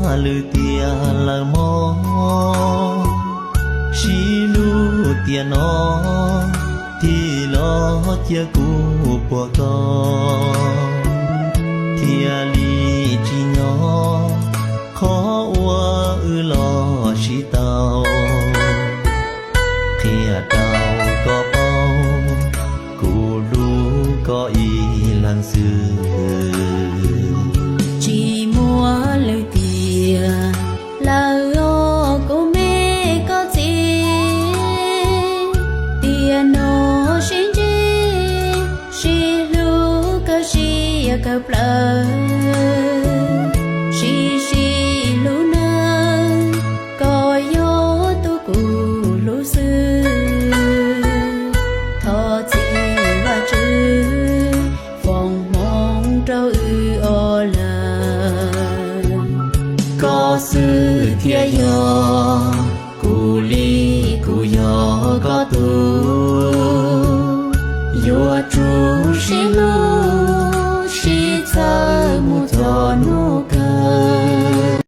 Lwm tiam lawm mog, sib hlub tiam no, tig los cia kuv puag koj, thiaj li tsim nyog qhov uas wb los sib tau. Qhia rau koj paub, kuv hlub koj ib leeg xwb. Tsis muaj lwm tiam lawm os kuv me koj txiv, tiam no sib ntsib, sib hlub kawg siab kawg plaws, sib sib hlub nawb, koj yog tus kuv hlub xwb. Thov txim Vajtswv foom hmoov rau wb ob leeg, koj xwb thiaj yog kuv